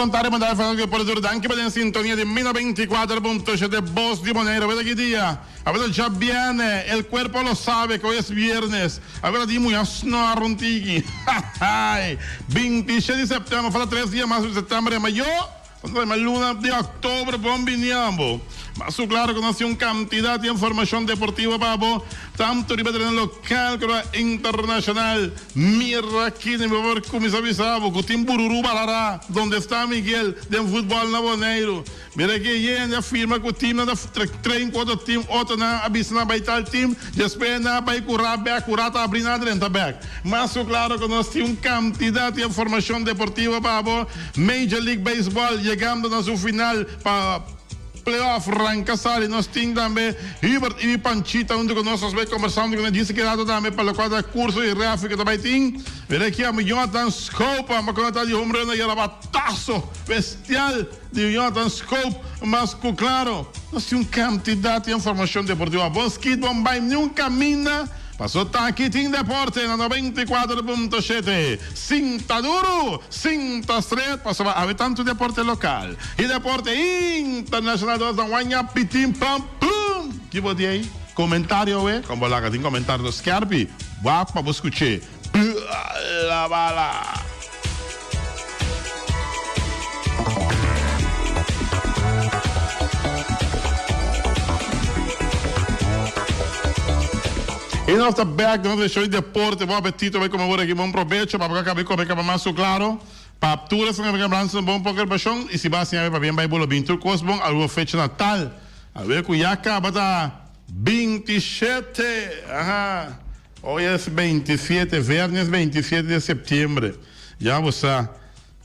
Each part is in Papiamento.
Bon tardi, bon tardi, Fernando por duro. Danki pa den sintonia di Mino 24.7 Voz di Bonaire. Weta ki dia? A weta djabierne. El cuerpo lo sabe que hoy es viernes. A weta di muña snor un tiki. Hahaai. 27 di september. Falta 3 dia mas di september. Ma yo Ma luna di october bon bini abo. Mas su claro cu nos tin un cantidad di informacion deportivo pa bo, tanto riba tereno local como internacional. Mira aki mi por cuminsa bisa bo cu tin bururu barara donde sta Miguel den futbol na Boneiru. Mira aki e yende a firma cu teamnan ta train cu otro team, otronan a bisa nan bay tal team, despues nan a bay cura bek, cura ta abri nan a drenta bek. Mas cu claro cu nos tin un cantidad di informacion deportivo pa bo. Major League Baseball yegando na su final pa playoff ranca sali. Nos tin tambe Hubert y Panchita hunto cu nos. Nos bay conversando cu nan djis aki rato tambe pa locual ta curso di referee cu ta bay tin. Mira aki amo Jonathan Schoop amo cu ta di home run ayera batazo bestial di Jonathan Schoop. Mas cu claro nos tin un cantidad di informacion deportivo. Abo skit bon bay niun caminda. Paso ta aki tin deporte na 94.7. Sinta duru, sinta stret, pasobra awe tantu deporte lokal i deporte internashonal ta ta waña pitin pam pum! Ki bo di ei? Komentario awe? Kon bo laga tin komentario skerpi? Wak pa bo skuch'é. Bala bala! Y nos ta back den otro show di deporte. Bon apetito bay come ora aki. Bon probecho. Papá cabe come caba mas su claro. Pa tur esnan que branzo bon poker pasión. Y si ba siña pa bien bay bolo bin tur cos bon. Aruba fecha natal. A ver cu ya caba ta 27. Aha. Hoy es 27, viernes 27 de septiembre. Ya bo sa.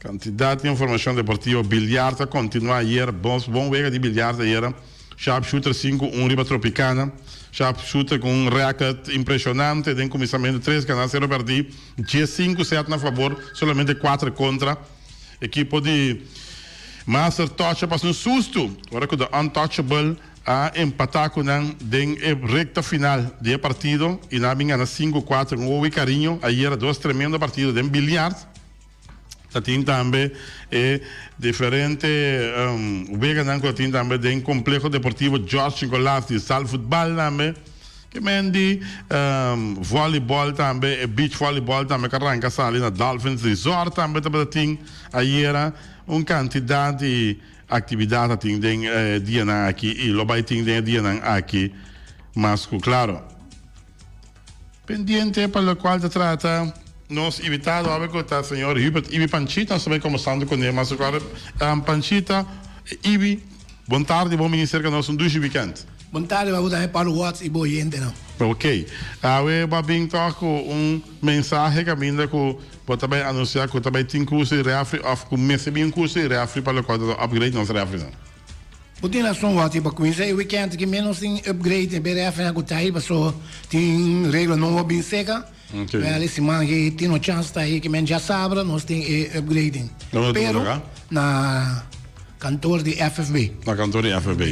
Cantidad di informacion deportivo. Billiard ta continua ayer. Bon, bon wega di billiard ayer. Sharpshooter 5-1 riba Tropicana. Sharpshooter cu un record impresionante den cuminsamento. 3 gana, 0 perdi. 15 set na favor, solamente 4 contra. Ekipo di Master Touch a pasa un susto ora cu The Untouchable a empata cu nan den e recta final di e partido y nan a bin gana 5-4 cu un hopi cariño. Ayer dos tremendo partido den billiard. Ta tin tambe e diferente weganan ku ta tin tambe den Kompleho Deportivo George Nicolaas di zaalvoetbal tambe. Ke men di volleyball tambe, e beach volleyball tambe ku a ranka sali na Dolphins Resort tambe tabata tin ayera. Un kantidat di aktividat ta tin den e dianan aki i lo bai tin den e dianan aki mas ku klaro. Pendiente pa locual ta trata nos invitado awe cu ta señor Hubert Ibi Panchita. Nos ta bay conversando cu ne mas awor. Panchita, Ibi, bon tardi, bon bini cerca nos un dushi weekend. Bon tardi pa bo tambe Pablo Watts y bo oyentenan. Ok. Awe bo a bin toch cu un mensahe caminda cu bo ta bay anuncia cu ta bay tin curso di refri of cu mester bin un curso di refri pa locual ta upgrade nos refrinan. Bo tin rason Watty, pa kuminsá e weekend aki menos tin upgrade den BRF nan ku ta ei paso tin regla nobo bin seka. Wel e siman aki tin no chance ta ei ki men djasabra nos tin e upgrading. Pero na kantoor di FFB. Na kantoor di FFB.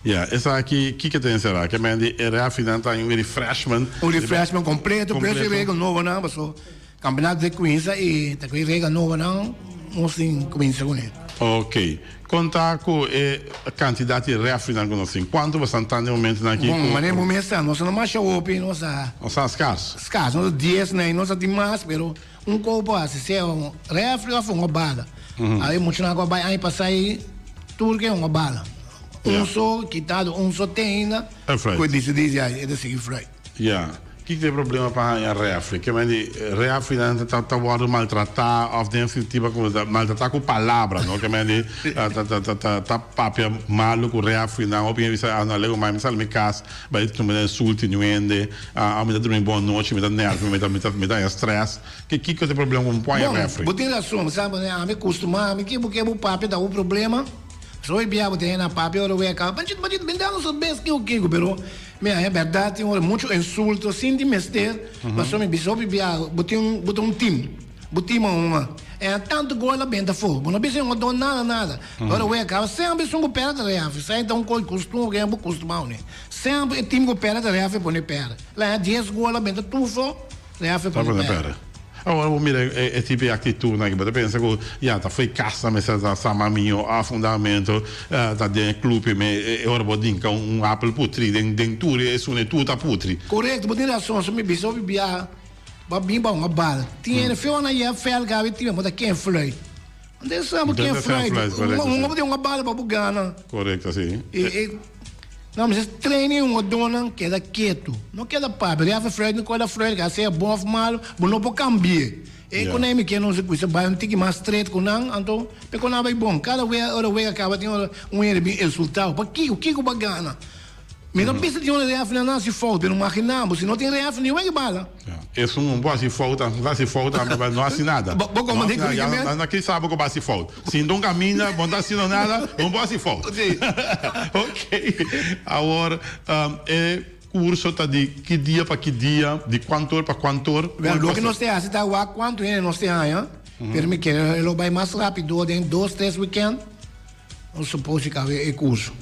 Ya, esaki kiko ta enserá? Ke men di e refrinan ta un refreshment. Un refreshment kompleto, pero e regla nobo nan paso Campeonato de cuminsa y ta cu e rega nobo nan nos tin cuminsa cune. Ok. Con ta cu e cantidad di refrinan cu nos tin? Cuanto bo stan tan den momentonan aki? Bon, manera bo mes ta, nos no masha hopi, nos ta. Nos ta scars. Scars, nos ta dies na nos ta tin mas, pero un copo haci, sea un refri of un bala. Awe muchanan cu a bay aña pasa ey, tur ke un bala. Un so kitado, un so te ainda, cu e dicidi ya, e ta sigui fruit. Ya. Kiko ta e problema pa haña refri? Ke men di refrinan ta ta wòrdu maltratá òf den sentido ku ta maltratá ku palabra, no? Ke men di ta ta ta ta ta papia malu ku refrinan. Hopi hende bisa, ah no, lego mai mi sali mi kas bai tuma den sulti niun hende, ah mi ta drumi bon nochi, mi ta nèrvio, mi ta mi ta mi ta haña strès. Ke kiko ta e problema ku bo por haña refri? Bon, bo tin rason. Sa bo ami kustumá, ami ke bo ke bo papia ta un problema. Pasobra hopi bia bo ta hende a papia ora weka, Panchito, Panchito, bin dal nos bes kiko kiko, pero. Mi a e berdad tin ora mucho insulto sin tin mester pasobra mi bisa hopi bia bo tin bo ta un team bo team a hunga e a tanto gol a benta afo bo no bisa e hunga don nada nada ora wega caba semper esun cu perde ta reafi esai ta un cos costumber cu bo costumao ne semper e team cu perde ta reafi pone perde la e dies gol a benta tur afo reafi pone perde. Awor bo mira e tipo di actitudnan aki, bo ta pensa cu ya ta fo'i cas nan mester ta sa mami o af un damento ta den e club me e ora bo dinca un apel putri den den tur esun e tur ta putri. Correcto, bo tin razon, so mi bisa hopi biaha bo a bin pa un bal, tin hende feo na yea fel gabi tin bo ta ken fluit. Ante sa bo ken fluit, un bo tin un bal pa bo gana. Correcto, si. E no, mi sa training un odonan keda ketu, no keda papia, ref fluit no keda fluit, a sea bon of malo, bo no por cambie. E ku nan mi ke nos kusa bai un tiki mas stret ku nan, anto pe ku nan bai bon. Kada wega ora wega kaba tin ora un hende bin insultao, pakiko, kiko bo a gana? Mi no bisa tin un ref nan hasi fout, pero magina bo si no tin ref ni wega bala. Esun un bo hasi fout, un ta hasi fout, pero no hasi nada. Bo como di ku men? Nan ki sa bo ku bo hasi fout. Si no caminda, bo no ta haciendo nada, bo no por hasi fout. Ok, awor e curso ta di ki dia pa ki dia, di cuanto or pa cuanto or? Wel, loke nos ta hasi ta wak cuanto hende nos ta haña, pero mi kere lo bay mas rapido den dos, tres weekend. Nos suppose ka e curso.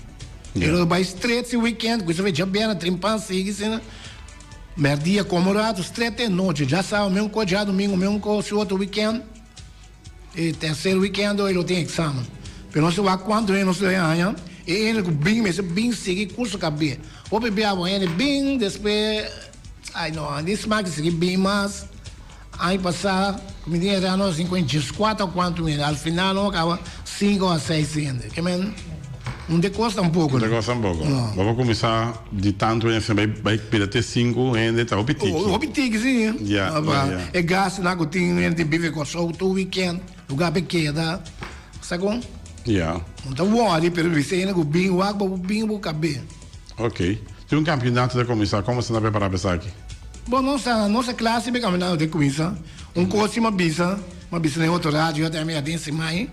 Pero bai straight si weekend, ku sa djabièrnè trimpan sigui asina. Merdia komo rato, straight te nochi. Djasábado meun ko, djadumingu meun ko, si otro weekend. E tercer weekend oi lo tin examen. Pero nos ta wak kuantu hende nos lo haña. E hende ku bin mester bin sigui curso kab'é. Hopi bia bo hende bin despues ai no, di smak sigui bin mas. Aña pasá ku mi tin era nos tin 14 kuantu hende, al final nos a kaba sinku a seis hende. Ke men no ta kos tampoko. No ta kos tampoko. No. Bo por kuminsá di tantu hende asina bai bai bira te sinku hende ta hopi tiki. Hopi tiki si. Ya, ya, ya. E gastunan ku tin hende tin biba Kòrsou tur wikènt, lugá pa e keda. Sa kon? Ya. No ta wòri pero bisa hende ku bin wak bo por bin bo kab'é. Ok. Tin un kampionato ta kuminsá, komo esnan ta prepará pa esaki? Bon, nos ta nos ta kla si pa e kampionato ta kuminsá. Un kos si mi a bisa, mi a bisa na e otro radio tambe aden siman,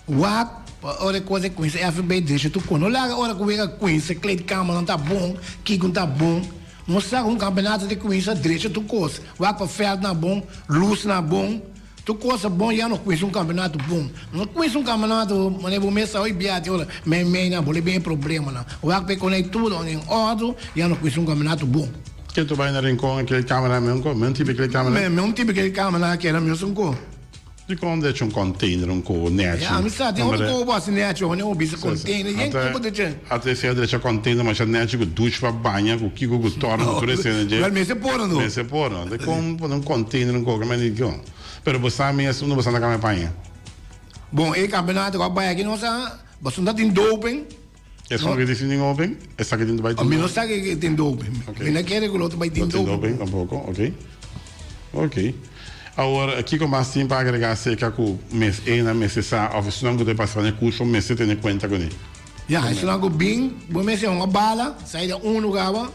wak pa ora e kos a kuminsá FB drecha tur kos. No laga ora ku wega kuminsá kleedkamernan ta bon, kiko ta bon. Nos sa ku un kampionato ta kuminsá drecha tur kos. Wak pa vèldnan bon, lusnan bon. Tur cosa bon ya no cuminsa un campeonato bon. No cuminsa un campeonato manera bo mes sa hoy bia tin ora mei mei nan bo le bin e problemanan. Wak pa e coney tur en ordo ya no cuminsa un campeonato bon. Ken tu bai na Rincon e kel camera men ko? Men tipe kel camera? Men tipe kel camera keda mi un ko. Dikon de hecho un container un ko nechi? Ya mi sa tin hopi ko bo hasi nechi ho ne bo bisa container yen ko bo deche. Ate sea drecha container masha nechi ku douche pa baña ku kiko ku torno ku tur esena dje. Wel mester por no. Mester por no. Dikon pone un container un ko ke men di dikon. Pero bo sa mes unda bo sa na kama e paña. Bon e campeonato ku a bai aki nos a boso no ta tin doping. Esun ke tin doping? Esaki tin bai tin doping? Mi no sa ke tin doping. Mi no kere ku lo ta bai tin doping. No tin doping tampoko, ok. Ok. Awor, kiko mas tin pa agrega acerca ku mes ena mester sa of esunnan ku ta pasa pa e kurso mester tene kuenta kuné? Ya, esunnan ku bin, bo mester hunga bala, sai den un lugar bo.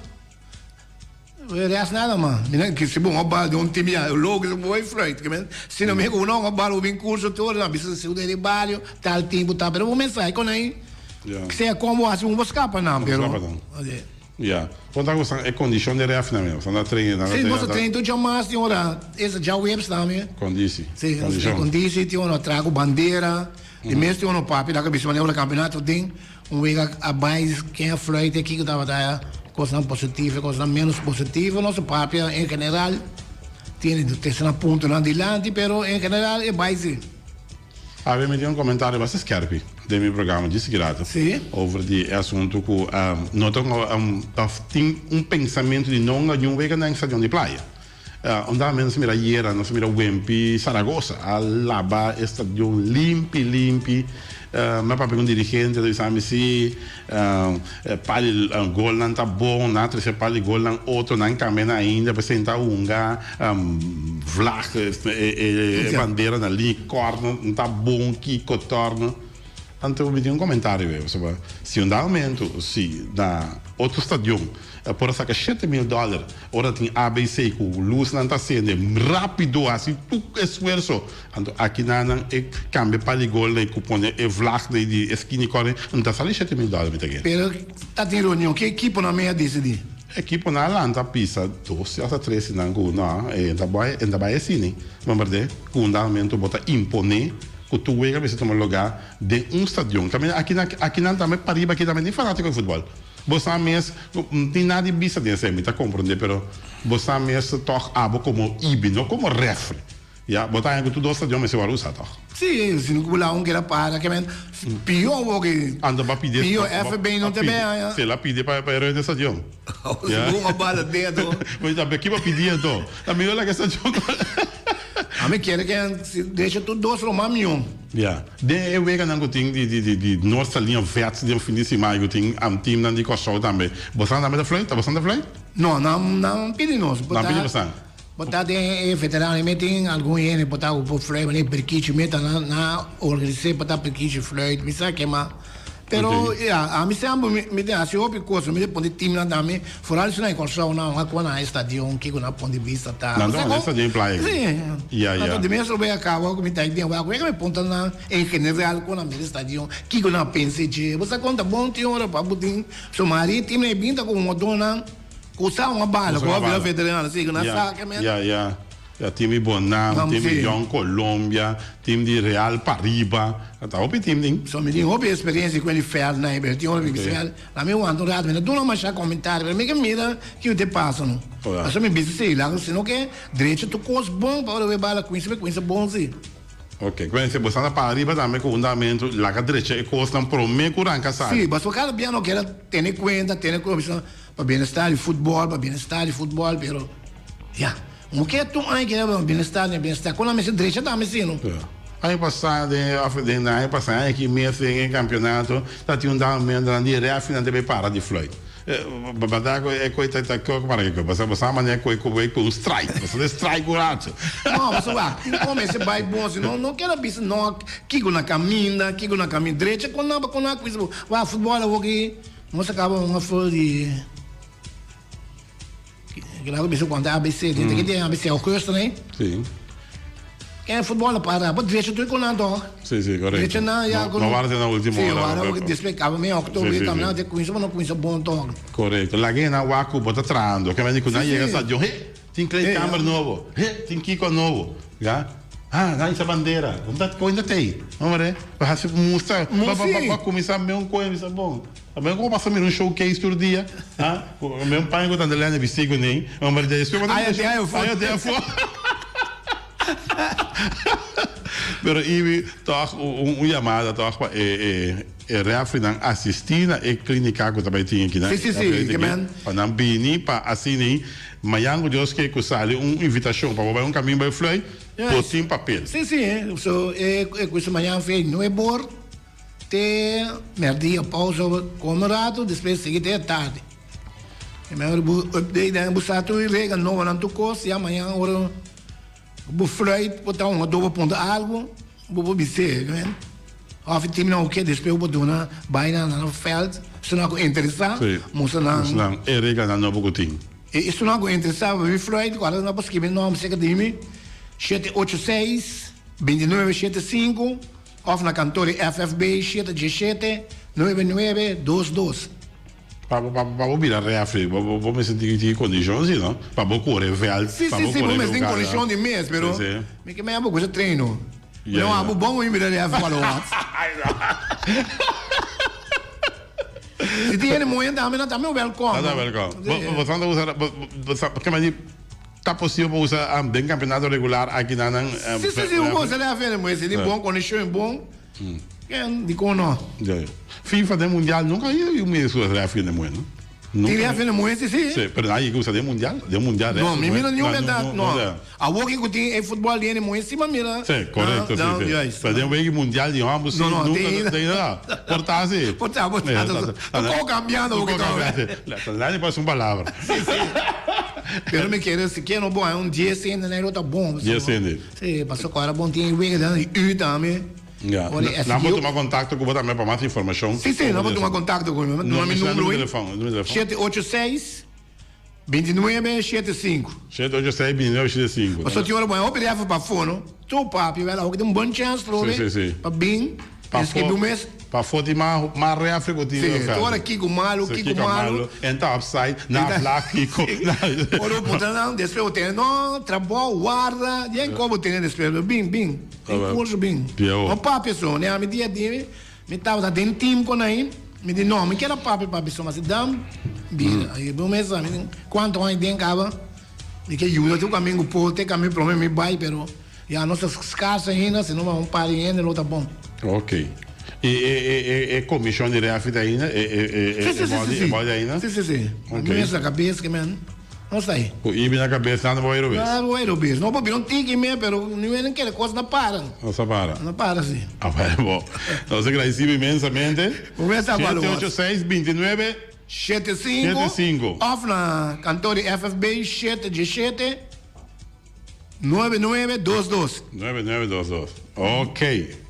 Rest nada man. Mi nan si bo hunga bal den un team ya logico bo bai fruit. Ke men si no mi ku no hunga bal bo bin curso tur nan bisa si bo den bario tal team bo ta pero bo mester sai con nan sea con bo hasi bo scapa nan pero. Ya. Bo ta gusta e condicion di ref nan mi? Bo ta train nan ta Si nos ta train tur djamas tin ora esa djaweps tambe. Condisi. Si nos ta train condisi tin ora traha cu bandera. Di mes tin ora papia ta bisa manera ora campeonato den. Un wega a bai ken a fluit e kiko tabata kosnan positivo e kosnan menos positivo. Nos a papia en general tiene tesnan puntonan dilanti pero en general e bai si. Awe mi tin un comentario basta skerpi den mi programa djis grato Sí. over di e asunto cu no ta of tin un pensamento di no nga niun wega na stadion di playa. Unda mi nos mira ayera, nos mira Wempi Zaragoza a laba e stadion limpi limpi. Mi a papia ku un dirigente, ta bisa mi si par di golnan ta bon, nan a trese par di golnan otro, nan kambia nan ainda pa senta hunga, vlag, e bandera na liña kòrt no ta bon, kiko tòrno. Anto mi tin un komentario ei, pasobra si un dado momento si na otro stadion por a saka 7000 dòler ora tin ABC ku lusnan ta sende rápido hasi tur esfuerso, anto aki nan nan e kambia par di gol ei ku pone e vlag ei di eskina i kòrner no ta sali 7000 dòler mi ta kere. Pero ta tin reunion, ke ekiponan mi a disidí? Ekiponan a lanta pisa dos hasta tres sinan ku no e ta bai e ta bai asina, bo berdé ku un dado momento bo ta imponé. Ku tur wega mester tuma lugá den un stadion. Kaminda akinan akinan tambe pariba aki tambe tin fanátiko di futbòl. Bo sa mes ku no tin nada di bisa den esei, mi ta komprondé, pero bo sa mes tòg abo komo ibi, no komo rèfri. Ya, bo ta haña ku tur dos stadion mester wòrdu usá tòg? Sí, si no ku la un keda para ke men pió awor ke Anto bo a pidi pió FB no te be haña. Si el a pidi pa e ruimte stadion. Si bo un a bala den anto. Bo ta ki bo a pidi anto? Ta mihó laga e stadion. Ami kere ke si decha tur dos lo mas mihó. Ya. Den e weganan ku tin di di di Noord Saliña Vets den fin di siman ku tin teamnan di Kòrsou tambe. Bosan tambe ta fluit? Ta bosan ta fluit? No, nan nan pidi nos. Nan pidi bosan? Bo ta den e veterano mi tin algun hende bo ta por fluit manera perkichi mi ta na na organis'é pa ta perkichi fluit mi sa kema pero ya ami semper mi mi ta hasi hopi kos mi ta pone teamnan tambe foral si nan e Kòrsou nan a kua nan e stadion kiko nan pon di bista ta Nan ta wak e stadion playa si anto di mes lo bai a kaba ku mi ta den wak mi punta nan en general ku nan mira e stadion kiko nan pensa dje bo sa kon ta bon tin ora pa bo tin so mari teamnan e bin ta ku un otronan. Ku sa un a bala, ku a bira veterano, si ku nan sa ke men. Ya, ya. Ya, team di Bonam, team di Jong Colombia, team di Real Pariba. Ta hopi team tin. So mi tin hopi experiencia ku e veld nan, pero tin ora mi bisa veld, la mi wanta un rato, mi ta duna masha comentario, pero mi ke mira kiko te pasa no. Pasobra mi bisa si, laga si no ke drecha tur kos bon pa ora we bala kuinsa, mi kuinsa bon si. Ok, ku ese boso anda para riba tambe ku un damentu laga drecha e kosnan prome ku ranka sali. Si, pasobra kada bia no keda tene kuenta, tene kuenta, Pa bienestar di futbol, pa bienestar di futbol, pero ya, un ke tur aña keda pa bienestar den bienestar, kon nan mester drecha tambe si no? Ya. Aña pasá den òf den aña pasá aña aki mes den e kampionato ta tin un dado momento nan di e rèfrinan ta bay para di fluit. Bata ku e koi ta ta kiko para kiko? Pasobra bo sa manera ku e ku bay ku un strike, pasobra e strike un rato. No, pasobra wak, tin kon mester bay bon si no, no keda bisa no kiko na kaminda, kiko na kaminda, drecha kon nan pa kon nan a kuminsa bo wak futbol awoki. Nos a caba un afo di ki lago bisa cuanto ABC den ki den ABC Augusta ne. Si. Ken futbol a para bo drecho tur con nan toch. Si si correcto. Drecho nan ya no warda na ultimo ora. Si warda porque despues caba medio october tambe nan te cuminsa bo no cuminsa bon toch. Correcto laga nan wak cu bo ta trahando ke mende cu nan yega stadion he tin kleedkamer nobo he tin kiko nobo ya. Ah, nan hisa bandera. Unda koe ta tei? Hombre, pa hasi mustra, pa pa pa kuminsá meun koe bisa bon. Ta meun komo pasa mira un showcase tur dia, ah, meun paña ku tante Lene bisti kuné, hombre, despues bo ta mira show, aya te afó. Pero Ibi, tòg un yamada tòg pa e e e refrinan asistí na e klínika ku ta bai tin akinan. Sí, sí, sí, ke men. Pa nan bini pa asina Mañan ku Dios ke ku sali un invitashon pa bo bai un kamin bai fluit, bo tin papel. Sí, sí. So e kusa mañan fe nuebe or te merdia pausa kome un rato despues sigui te tardi. E mehor bo update nan bo sa tur regla nobonan tur kos ya mañan ora bo fluit bo ta un adobo punta algu bo por bis'é. Of e teamnan oke despues bo duna bai na nan veld esunnan ku interesá mustra nan. Mustra nan e reglanan nobo ku tin. E esunnan ku interesá pa bin fluit ku ora nan por skibi nòmber serka di mi 786 29 75 of na kantor di FFB 717 99 22. Pa bo pa bo bira refri bo bo mester tin tin kondishon si no pa bo kore veld Si si si bo mester tin kondishon di mes pero mi ke mea bo kusa train no. No abo bon mi bira refri pa lo wat. Si tin hende moe tambe nan tambe welkom. Nan ta welkom. Bo bo ta usa bo bo sa ke mandi ta posibel pa usa den kampeonato regular aki nan nan. Si si si bo usa refri hende moe si tin bon kondishon bon. Ken dikon no? Ja, ja. FIFA den mundial nunca a yu mira su refri den muhe, no? Tin refri den muhe, si, si. Si, pero nan a yega usa den mundial, den mundial refri. No, mi mira niun berdad, no. Awor ki ku tin e futbol di hende muhe, si mi a mira. Si, korekto, si, si. Pero den wega mundial di hòmber si, nunca tin nada. Por ta si. Por ta, por ta. Tur kos kambiando awor ki ta. Nadie por hasi un palabra. Si, si. Pero mi kere si ke no bo haña un dies hende, nan lo ta bon. Dies hende. Si, pasobra ku ora bon tin e wega di U tambe. Ya. Nan por tuma kontakto ku bo tambe pa mas informashon. Si, si, nan por tuma kontakto ku mi. Duna mi numero ei. 786 29 75. 786 29 75. Pasobra tin ora bo a hopi refer pafó no. Tur papia wèl awor ki tin un bon chèns trobe pa bin inskribí un mes. Pafó tin mas refri ku tin. Si, tur ora kiko malu, kiko malu. En ta upside, na fla kiko. Ora bo puntra nan, despues bo tene no, trabou, warda, di en kon bo tene despues. Bin, bin. Den curso bin. No papia so, ne ami dia di mi tabata den team con ahi, mi di no, mi kier a papia papia so, ma si dam bira. Ahi bo mes sa, mi di cuanto aña den caba, mi ke yuda tur camingo por te camingo prome mi bay, pero. Ya nos ta skars ainda, si no un par di hende lo ta bon. Ok. I e e e e komishon di refi ta ainda? E e e e Si, si, e si, body si, e body ainda? Si, si, si. Ok. Mi mes na kabes ke men no sta ei. Ku Ibi na kabes nan bo bai robes? Nan bo bai robes. No por bira un tiki me, pero ni men kere kos na para. No sa para. No para si. A bai bo. Nos ta gradisibo inmensamente. Bo mes ta Shete baluos. ocho seis bintinuebe 75 Shete sinku. Of na kantor di FFB shete diesshete nuebe nuebe dos dos. Nuebe nuebe dos dos. Ok.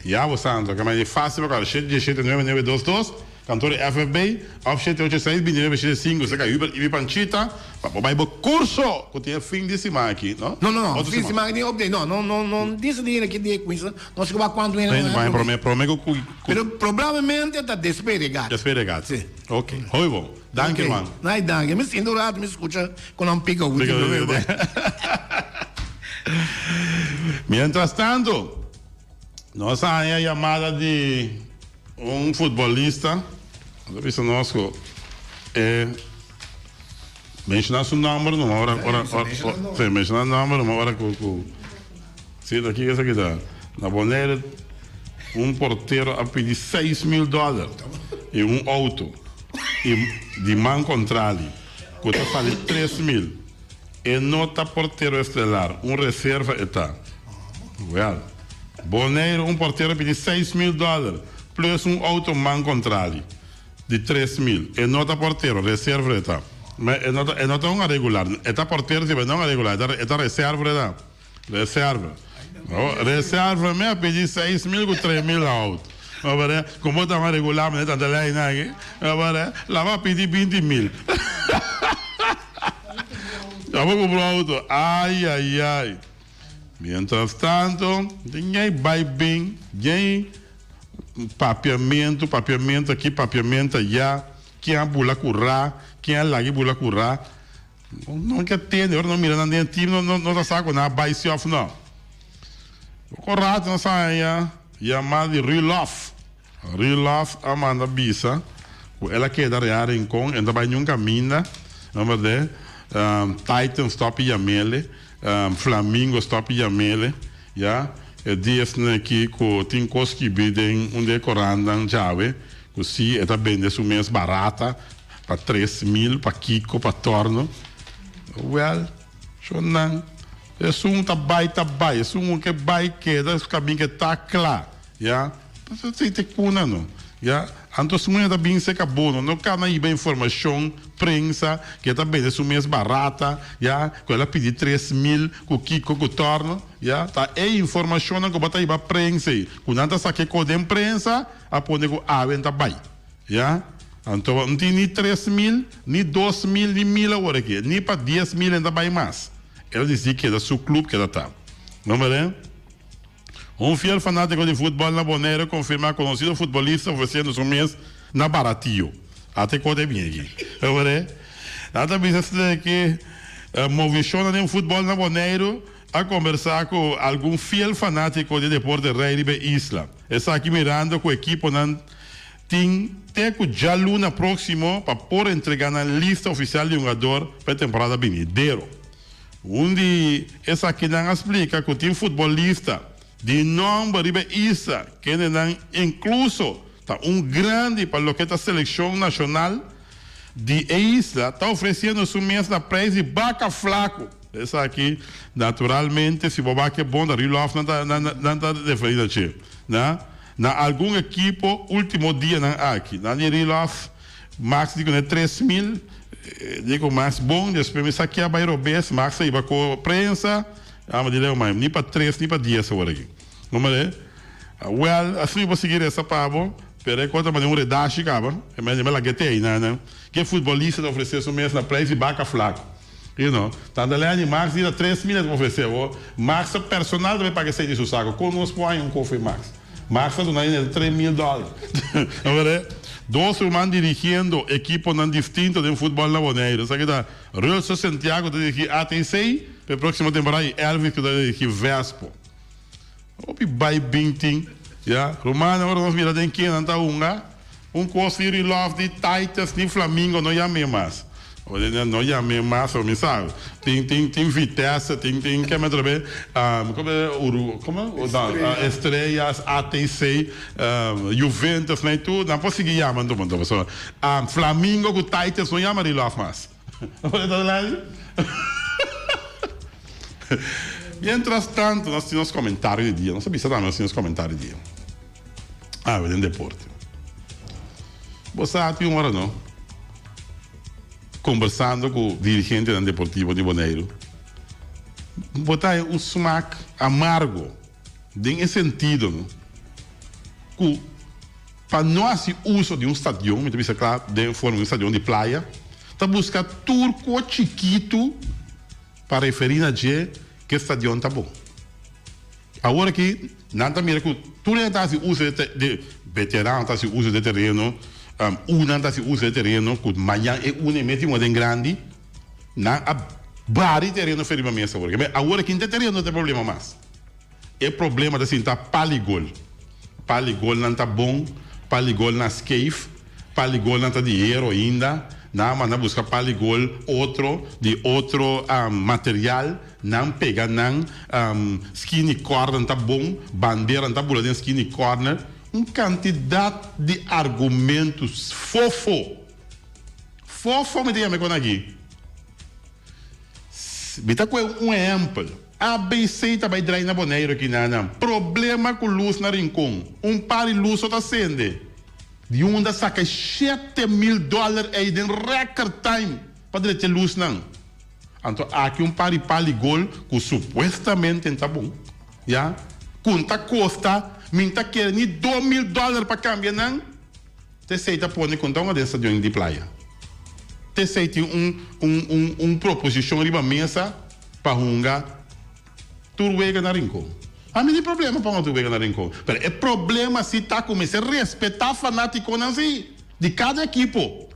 Ya bo santo. Ke manera fácil pa kòrda. Shete diesshete nuebe nuebe dos dos. Kantor di FFB of shete ocho seis bintinuebe shete sinku. Esaki a Hubert Ibi Panchita pa bo bai bo kurso ku tin e fin di siman aki, no? No, no, no. Otro Fin di siman. siman aki tin update. No, no, no, no dice di ki dia kuminsa. No si ku ba kuantu hende Hende nan bai promé promé ku ku. Pero probablemente ta despues di gat. Despues di gat. Si. Ok. Hopi bon. Danki Ok. ruman. Nay danki. Mi sinti un rato mi skucha ku nan pika Pika último último. Mientras tanto nos a haña yamada di un futbolista. Nos a bisa nos ku e menshoná su nòmber numa ora ora ora si menshoná nòmber numa ora ku ku si ta kiko esaki ta na Bonaire un portero a pidi 6000 dòler i un outo i di man kontrali ku ta sali 3000 e no ta portero estelar un reserva e ta wèl Bonaire un portero a pidi 6000 dòler plus un outo man kontrali. Di 3000. E no ta portero, reserva e ta. Ma e no ta, e no ta un regular. E ta portero si, ma e no un regular. E ta, e ta reserva e ta. Reserva. No, reserva mi a pidi 6000 ku 3000 hout. No bere, como ta un regular mi tanta lei na aki. No bere, la va pidi 20.000. La va kumpra auto. Ai, ai, ai. Mientras tanto, den bai bin, den Papiamentu, papiamentu aki, papiamentu ayá, ken a bula ku ra, ken a laga e bula ku ra. No ke tende, ora no mira nan den e team no no ta sa ku nan a bai si òf no. Poko rato nos a haña yamá di Rulof. Rulof a manda bisa ku el a keda rea Rincon, e no ta bai niun kaminda, no berdé? Titan stòp yam'ele, Flamingo stòp yam'ele. Ya, e diesnan aki ku tin kos skibi den un di e korannan djawe ku si e ta bende su mes barata pa 3000 pa kiko pa torno. Wèl, shonnan, esun ta bai ta bai, esun ku ke bai keda kaminda ke ta kla. Ya, pasobra te kuna no. Ya, anto su muñe ta bin seca bo no, no cana hiba informacion prensa cu e ta bende su mes barata, ya, cu el a pidi 3000 cu kico cu torno, ya, ta e informacionnan cu bo ta hiba prensa ey, cu nan ta saca e co den prensa a pone cu awe ta bay, ya, anto no tin ni 3000, ni 2000, ni mil awor aki, ni pa 10,000 e ta bay mas, el a dicidi keda su club keda ta, no mira. Un fiel fanátiko di futbòl na Bonaire konfirmá konosido futbolista ofresiendo su mes na baratio. Ate kote bien aki. Were? Nan ta bisa esei ke movishonnan den futbòl na Boneiru a kombersá ku algun fiel fanátiko di deporte rei riba e isla. Esaki mirando ku ekiponan tin te ku djaluna próksimo pa por entregá nan lista ofisial di hungador pa e temporada binidero. Un di esakinan a splika ku tin futbolista di nòmber riba e isla kendenan inkluso ta un grandi pa loke ta selekshon nashonal di e isla ta ofresiendo su mes na preis di baka flaku. Esaki naturalmente si bo wak e bon ta Rudolf nan ta nan ta referí na dje na na algun ekipo ultimo dianan aki nan di Rudolf Max di kuné 3000 di ku Max bon despues mi sa kia bai robes Max a iba ku prensa amo di leo mai ni pa tres ni pa dies awor aki no mare well asina mi por sigui resa pa bo pero e kos ta mane un redashi kaba e mane mi laga te einan nan ke futbolista ta ofrese su mes na prijs di baka flako you know tanta lei Max di ta 3000 e ta ofrese awor Max ta personal ta bai paga esei di su sako kon nos por haña un kofi Max. Max ta duna hende 3000 dòler. No were? Dos ruman dirigiendo ekiponan distinto den futbòl na Boneiru. Esaki ta Russel Santiago ta dirigí ATC pa e próksimo temporada i Elvis ku ta dirigí Vespo. Hopi bai bin tin. Ya, rumannan ora nos mira den ken nan ta hunga, un kos ni Rilòf, ni Titus, ni Flamingo no yam'é mas. No yam'é mas mi sa. Tin tin tin Vitesse, tin tin ke me trobe como Uru como Estrellas, ATC, Juventus nan tur nan por sigui yama anto anto pasobra Flamingo ku Titans no yama Rilòf mas. Mientras tanto nos tin nos comentario di dia, nos a bisa tambe nos tin nos comentario di dia. Awe den deporte. Bo sa tin un ora no. Kombersando ku dirigentenan deportivo di Boneiru, bo ta haña un smak amargo den e sentido no ku pa no hasi uso di un stadion, mi ta bisa kla den forma di un stadion di playa, ta buska tur ko chikitu pa referí na dje ku e stadion ta bon. Awor aki nan ta mira ku tur hende ta hasi uso di veterano ta hasi uso di e tereno, unan ta hasi uso di e tereno ku mañan e una e mes tin un den grandi, nan a bari tereno fe riba mes awor. Awor aki no ta e tereno ta e problema mas. E problema ta sinta pali gol. Pali golnan ta bon, pali golnan skeef, pali golnan ta di hero ainda, nan a manda buska pali gol otro di otro material, nan pega nan skinny corner ta bon, banderanan ta bula den skinny corner, un kantidat di argumento fofo, fofo mi ta yama e kon aki. Mi ta kohe un ehèmpel. ABC ta bai drai na Boneiru aki na nan. Problema ku lus na Rincon. Un par di lus so ta sende. Di unda saka e 7000 dòler ei den record time pa drecha e lusnan. Anto aki un par di pal di gol ku supuestamente ta bon, ya, ku ta kosta mi ta kere ni 2000 dòler pa kambia nan. T'esei ta pone ku nton den stadion di playa. T'esei tin un un un un proposishon riba mesa pa hunga tur wega na Rincon. Ami tin problema pa hunga tur wega na Rincon, pero e problema si ta ku mester respetá fanátikonan si di kada ekipo,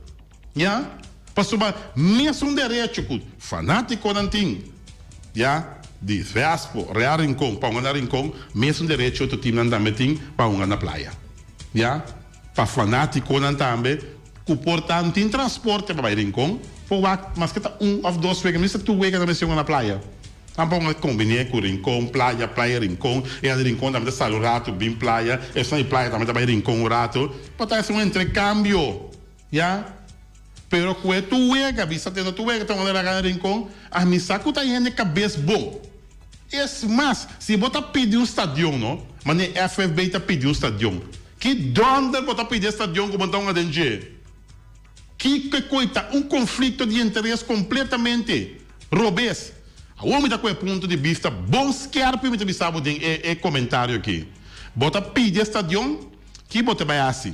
ya. Pasobra mesun derecho ku fanátikonan tin, ya, di Vespo, Real Rincon pa hunga na Rincon, mesun derecho otro timnan tambe tin pa hunga na playa, ya. Pa fanátikonan tambe ku por ta no tin transporte pa bai Rincon, por wak maske ta un òf dos wega, mester tur wega ta mester hunga na playa. Nan por hunga kombiné ku Rincon, playa, playa, Rincon. E di Rincon tambe ta sali un ratu bin playa, esnan di playa tambe ta bai Rincon un ratu. Por ta hasi un entrekambio, ya. Pero ku e tur wega, bisa tendo tur wega ta hunga na Rincon, ami sa ku ta hende kabes bon. Es mas, si bo ta pidi un stadion, no, manera FFB ta pidi un stadion, ki dònder bo ta pidi e stadion ku bo ta hunga den dje? Kiko e koi ta? Un konflikto di interes kompletamente robes. Awor mi ta ku e punto di bista bon skèrpi mi ta bisa bo den e e komentario aki. Bo ta pidi e stadion, ki bo ta bai hasi?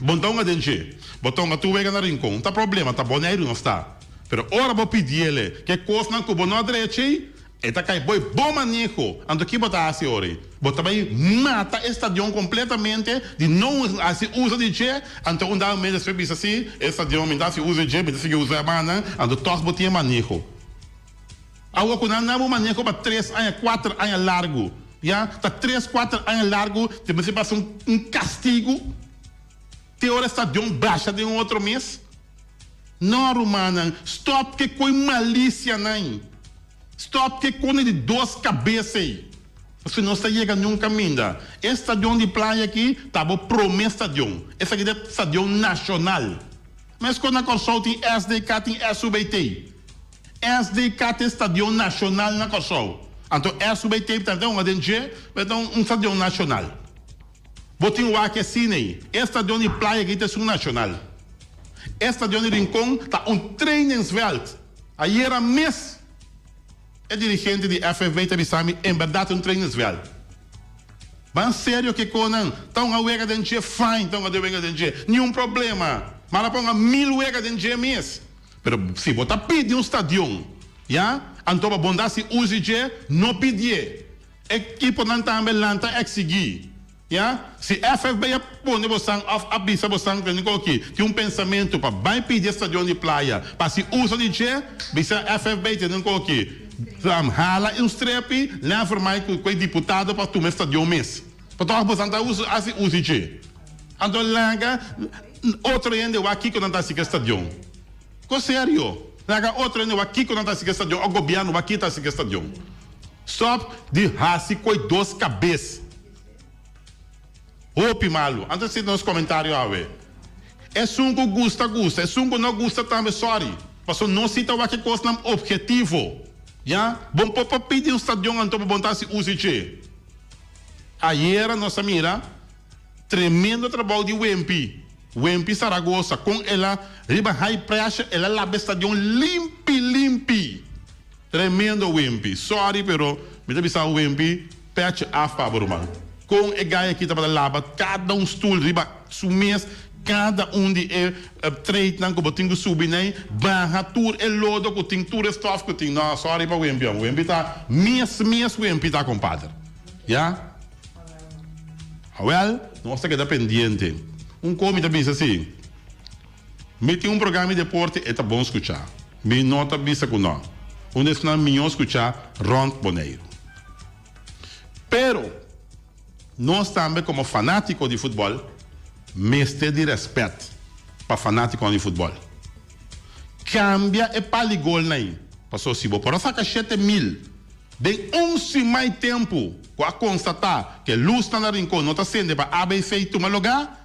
Bo no ta hunga den dje. Bo ta hunga tur wega na Rincon. Ta problema, ta Boneiru nos ta. Pero ora bo pidiele ke kosnan ku bo no a drecha ei, e ta kai bo e bon maneho. Anto ki bo ta hasi ora ei? Bo ta bai mata e stadion kompletamente di no hasi uso di dje. Anto un dado momento despues bisa si, e stadion mi no ta hasi uso di dje, mi ta sigui usa e mannan. Anto tòg bo tin e maneho. Awor ku nan na bo maneho pa tres aña, kuater aña largu. Ya, ta tres, kuater aña largu te mester pasa un un kastigu te ora e stadion basha den un otro mes? No, rumannan, stòp ke koi malisianan. Stòp ke kone di dos kabes ei. Pasobra nos ta yega niun kaminda. E stadion di playa aki ta bo promé stadion. Esaki ta e stadion nashonal. Meskos na Kòrsou tin SDK, tin SUBT. SDK ta e stadion nashonal na Kòrsou. Anto SUBT ta hunga den dje, pero ta un stadion nashonal. Bo tin wak asina ei. E stadion di Playa aki ta esun nashonal. E stadion di Rincon ta un trainingsveld. Ayera mes e dirigente di FFB ta bisa mi en bèrdat ta un trainingsveld. Ban serio ke konan. Ta hunga wega den dje, fine ta hunga den wega den dje. Niun problema. Mara pa hunga mil wega den dje mes. Pero si bo ta pidi un stadion, ya, anto pa bondat si uzi dje, no pidié. Ekiponan tambe lanta eksigí, ya. Si FFB a pone bosan òf a bisa bosan ku koki tin un pensamentu pa bai pidi e stadion di playa pa hasi uso di dje, bisa FFB tene koki hala un strepi, never mind ku e diputado pa tuma e stadion mes. Pasobra bosan ta hasi uso di dje. Anto laga otro hende wak kiko nan ta hasi ku e stadion. Ko serio. Laga otro hende wak kiko nan ta hasi ku e stadion òf gobièrnu wak kiko ta hasi ku e stadion. Stòp di hasi koi dos kabes. Hopi malu. Anto esei ta nos komentario awe. Esun ku gusta gusta, esun ku no gusta tambe sorry. Pasobra nos si ta wak e kosnan obhetivo. Ya, bon por por pidi un stadion anto pa bon ta hasi uso dje. Ayera nos a mira tremendo trabou di Wempi, Wempi Zaragoza, kon el a riba high pressure el a laba e stadion limpi limpi. Tremendo Wempi. Sorry pero mi ta bisa Wempi petje af pa bo ruman. Kon e guy aki tabata laba kada un stoel riba su mes, kada un di e tradenan ku bo tin ku subi nei, baha tur e lodo ku tin, tur e stof ku tin. No, sorry pa Wempi homber. Wempi ta mes mes Wempi ta compadre. Ya? Awel, nos ta keda pendiente. Un ko mi ta bisa si. Mi tin un programa di deporte e ta bon skuchá. Mi no ta bisa ku no. Un di esnan mihó skuchá rònt Boneiru. Pero nos tambe komo fanátiko di futbòl mester di rèspèt pa fanátikonan di futbòl. Kambia e pal di golnan ei, pasobra si bo por a saka 7000 den un simai tempu ku a konstatá ku e lusnan na Rincon no ta sende pa ABC tuma lugá,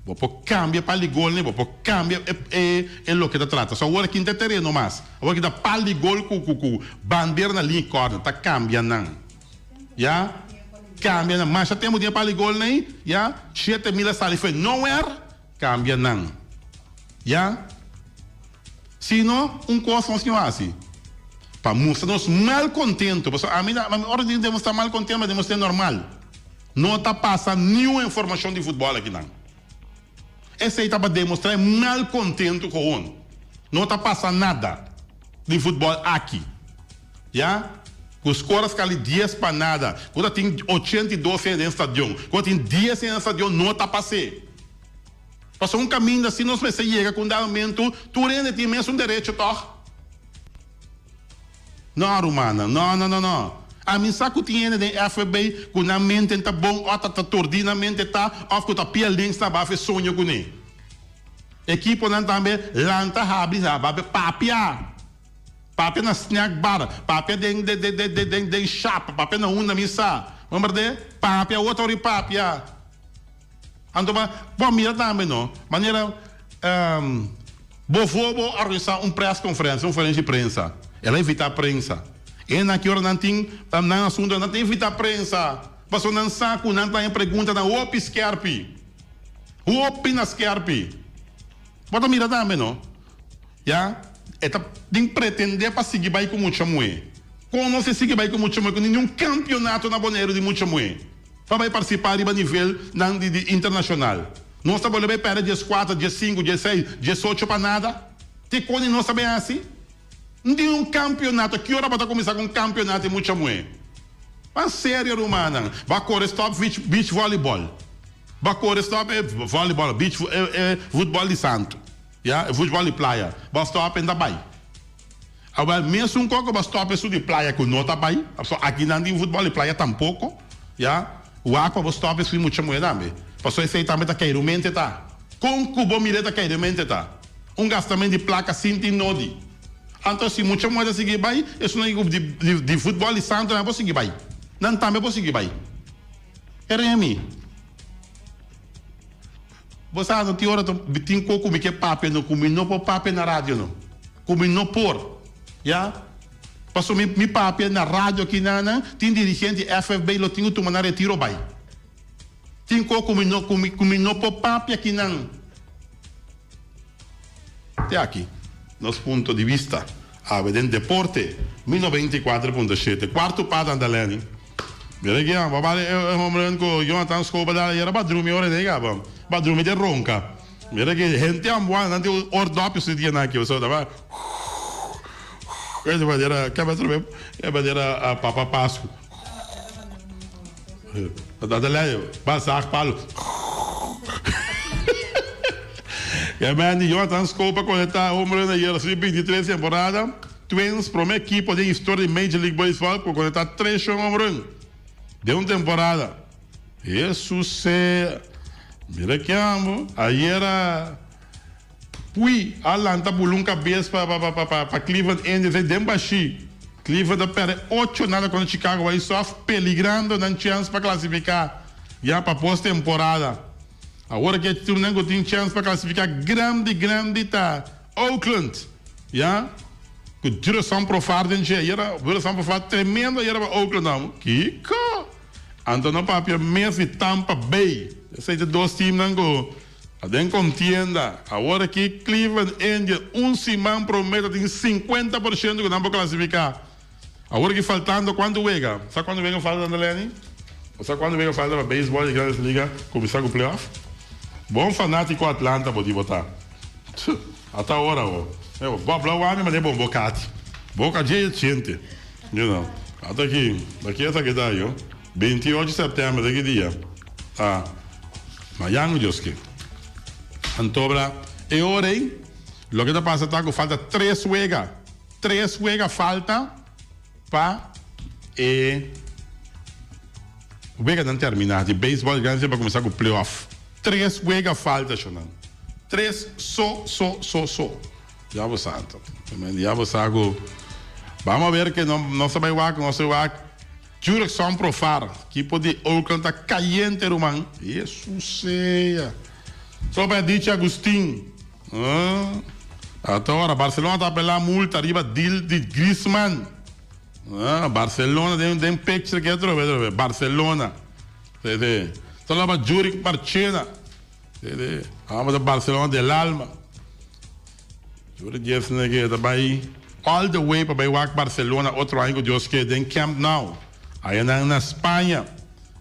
Bo por cambia pal di gol ne, bo por cambia e e e loke ta trata. So awor aki ta tereno mas. Awor aki ta pal di gol cu cu cu bandera na liña corner. Ta cambia nan. Ya. Cambia nan. Masha tempo tin e pal di gol nei, ya. 7000 a sali fo'i nowhere. Cambia nan. Ya. Si no, un cos nos tin haci. Pa mustra nos malcontento. Pasobra ami ta, ami ora di demostra malcontento, mi a demostr'é normal. No ta pasa niun informacion di futbol akinan. Esey ta pa demostra e malcontento gewoon. No ta pasa nada di futbol aki. Ya? Cu score a scali dies pa nada. Cu ta tin 82 hende den stadion. Cu ta tin dies hende den stadion no ta pas'é. Pasobra un caminda si nos mester yega cu un dado momento tur hende tin mesun derecho toch? No rumannan, no no no no. Ami sa ku tin hende den FB ku nan mente ta bon òf ta ta tordí nan mente ta òf ku ta pia links na baf e soño kuné. Ekiponan tambe lanta habri habri papia. Papia na snack bar, papia den den den den den den shap, papia na unda mi sa. Bo berdé? Papia otro ori papia. Anto ba bo a mira tambe no, manera bo bo a organisa un press conferencia, un conferencia di prensa, el a invita prensa. E na ki ora nan tin nan asunto nan ta invita prensa, pasobra nan sa cu nan ta haña preguntanan hopi skerpi, hopi na skerpi. Bo ta mira tambe no. Ya, e ta tin pretende pa sigui bai cu mucha muhe. Con nos e sigui bai cu mucha muhe cu ningun campeonato na Boneiru di mucha muhe pa bai participa riba nivel nan di di internacional. Nos ta bolbe bai perde 14, 15, 16, 18 pa nada? Te con nos ta bay haci? No tin un campeonato. Ki ora bo ta cuminsa cu un campeonato di mucha muhe? Ban serio rumannan. Bo a core stop beach beach volleyball. Bo a core stop e volleyball beach e e voetbal di santo. Ya, e voetbal di playa. Bo a stop en ta bai. Awel, mesun koko bo a stop esun di playa ku no ta bai. Pasobra aki nan tin voetbal di playa tampoko. Ya, wak pa bo stop esun di mucha muhé tambe. Pasobra esei tambe ta keirumente ta. Kon ku bo mir'é ta keirumente ta. Un gastament di plaka sin tin nodi. Anto si mucha muhé ta sigui bai, esunnan di di di voetbal di santo nan por sigui bai. Nan tambe por sigui bai. Remi. Bo sa no tin ora ta tin ko ku mi ke papia no ku mi no por papia na radio no ku mi no por ya paso mi mi papia na radio aki nan tin dirigente di FFB lo tin ku tuma nan retiro bai tin ko ku mi no ku mi ku mi no por papia aki nan te aki nos punto di bista awe den deporte mi 94.7 cuarto pa Dandaleni. Mira ki bo a bal e home run ku Jonathan Schoop a dal ayera ba drumi ora ei kaba. Ba drumi den ronka. Mira ki hente ambuan nan tin oordopjes su dia nan aki pasobra ta ba manera kaba trobe e manera papa pasku. Ta ta lei ba zag palo. Ya man di Jonathan Schoop a konekta home run ayera su di 23 temporada. Twins, prome ekipo den historia di Major League Baseball ku konektá tres shon home run den un temporada. Hesus sea! Mira kiambo, ayera. Pui a lanta bulun kabes pa pa pa pa pa Cleveland Indians ei den bashí. Cleveland a pèrdè ocho nada kontra Chicago White Sox peligrando nan chèns pa klasifiká ya pa postemporada. Awor aki e timnan ku tin chèns pa klasifiká grandi grandi ta Oakland ya ku Jurickson Profar den dje. Ayera Jurickson Profar tremendo ayera pa Oakland amo. Kiko? Anto no papia mes di Tampa Bay. Esei ta dos timnan ku Ta den contienda. Awor aki Cleveland Indians un siman prome ta tin 50% cu nan por clasifica. Awor aki faltando cuanto wega? Sa cuanto wega falta Tante Lenny? Bo sa cuanto wega falta pa baseball di Grandes Liga cuminsa cu playoff? Bon fanatico Atlanta bo di bo ta. Tch, ata ora awor. Bo habla wami mane bon bo kati. Boca dje e chente. You know. Ata aki, aki esaki ta yo. 28 september ta ki dia? Ta mañan Dios ke. Antobra e ora ei loke ta pasa ta ku falta tres wega, tres wega falta pa e weganan termina di beisbòl di Grandes Ligas pa kuminsá ku playoff. Tres wega falta shonnan. Tres so so so so. Diablo santo. Diablo sa ku bamo a ber ke nos ta bai wak, nos ta bai wak. Jurickson Profar, ekipo di Oakland ta kayente ruman. Hesus sea. So pa dichi Agustin. Ata ora Barcelona ta apelá multa riba deal di Griezmann. Barcelona den den picture ke atrobe atrobe. Barcelona. Si si. Solo pa Jurick Marchena. Si si. Amo ta Barcelona del alma. Jurick Jesner ke ta bai all the way pa bai wak Barcelona otro aña ku Dios ke den Camp Nou. Ayanan na Spaña.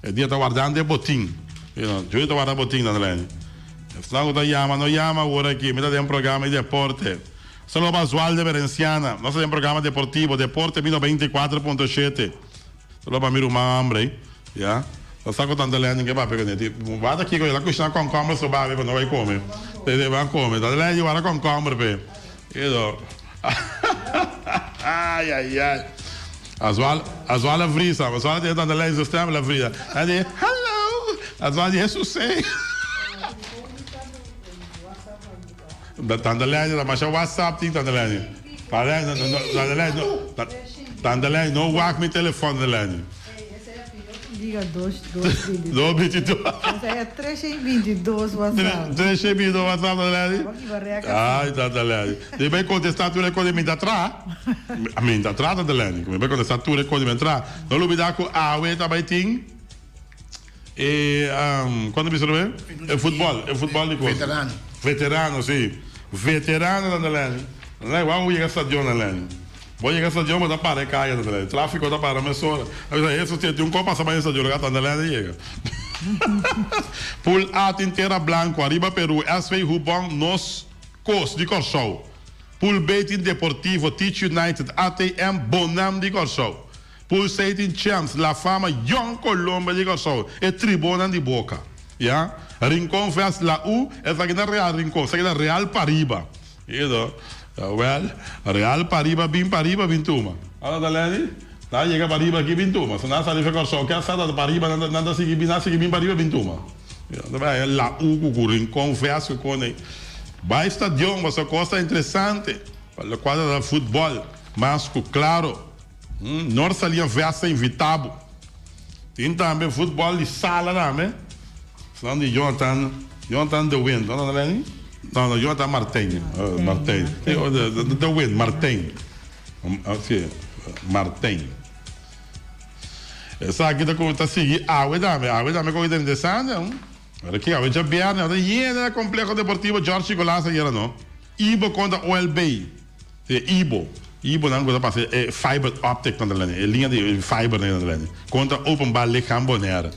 E dia ta wardando e botin. You know, Jurick ta warda botin nan Lenny. Esnan ku ta yama no yama awor aki. Mi ta den programa di deporte. Saludo pa Oswaldo Berenciana. Nos ta den programa deportivo, Deporte mi 94.7. Saludo pa mi ruman hombre. Ya. Ta sa ku tanta Lenny ke papia kuné. Ti wata kiko el a kushina kònkòmber so babe pa no bai kome. Te te ban kome. Tanta Lenny wara kònkòmber p'e. You know. Ay ay ay. Oswaldo Oswaldo a vrisa. Oswaldo tene tanta Lenny su stem el a vrisa. El di hello. Oswaldo di Jesus eh. Tanta Lenny ta masha WhatsApp tin tanta Lenny. Tanta Lenny no tanta Lenny no wak mi telefon tanta Lenny. Diga dos dos binti dos. Dos binti dos. Esa e tres y binti dos WhatsApp. Tres y binti dos WhatsApp tanta Lenny. Bo kiba rek asi. Ay tanta Lenny. Mi bai contesta tur e cos di mi ta traha. Mi ta traha tanta Lenny. Mi bai contesta tur e cos di mi ta traha. No lubida cu awe ta bai tin e cuando bisa lo e futbol e futbol di cos. Veterano. Veterano si. Veterano tanta Lenny. Tanta Lenny wou yega stadion tanta Lenny. Bo yega stadion bo ta para e kaya tanta Lenny. Trafiko ta para mesora. A bisa Jesus tin un kos pasa bai den stadion tanta Lenny yega. Pool A tin Tera Blanco, Ariba Peru, SV Hubon, Nos Kos di Kòrsou. Pool B tin Deportivo, Teach United, ATM, Bonam di Kòrsou. Pool C tin Champs, La Fama, Jong Colombia di Kòrsou, e tribonan di Boca. Ya. Rincon vs La U, esaki ta Real Rincon, esaki ta Real Pariba. Edo, Wèl, Real Pariba bin pariba bin tuma. Anda ta Lenny? Nan a yega pariba aki bin tuma. So nan a sali fe Kòrsou, ke a sa ta pariba nan nan ta sigui bin, nan a sigui bin pariba bin tuma. Nan ta bai haña La U ku ku Rincon vs ku kone. Bai stadion pasobra kos ta interesante pa lokual ta ta futbòl mas ku klaro. Nor Salian vs ta invita bo. Tin tambe futbòl di sala tambe. Esnan di Jonathan, Jonathan de Wind, no no Lenny? No no Jonathan Martijn, Martijn. De Wind, Martijn. Si, Martijn. Esaki ta ku ta sigui awe tambe, awe tambe koki ta interesante. Ora ki awe djabièrnè, ta yena na Kompleho Deportivo George Nicolaas ayera no. Ibo kontra OLB. E ibo, ibo nan ku ta pasa e fiber optic nan ta lende, e liña di fiber nan ta lende, kontra openbaar lichaam Bonaire.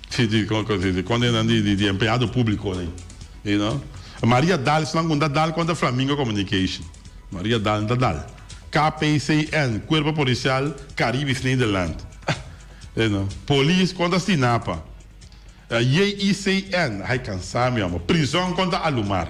Si, di, si, kontra nan di, di empleado publico nan, you know. Maria Dal, esnan ku ta dal kontra Flamingo Communication. Maria Dal ta dal. KPCN, Cuerpo Policial Caribisch Nederland. You know. Polis kontra Stinapa. JICN, hay cansa mi amo. Prison contra Alumar.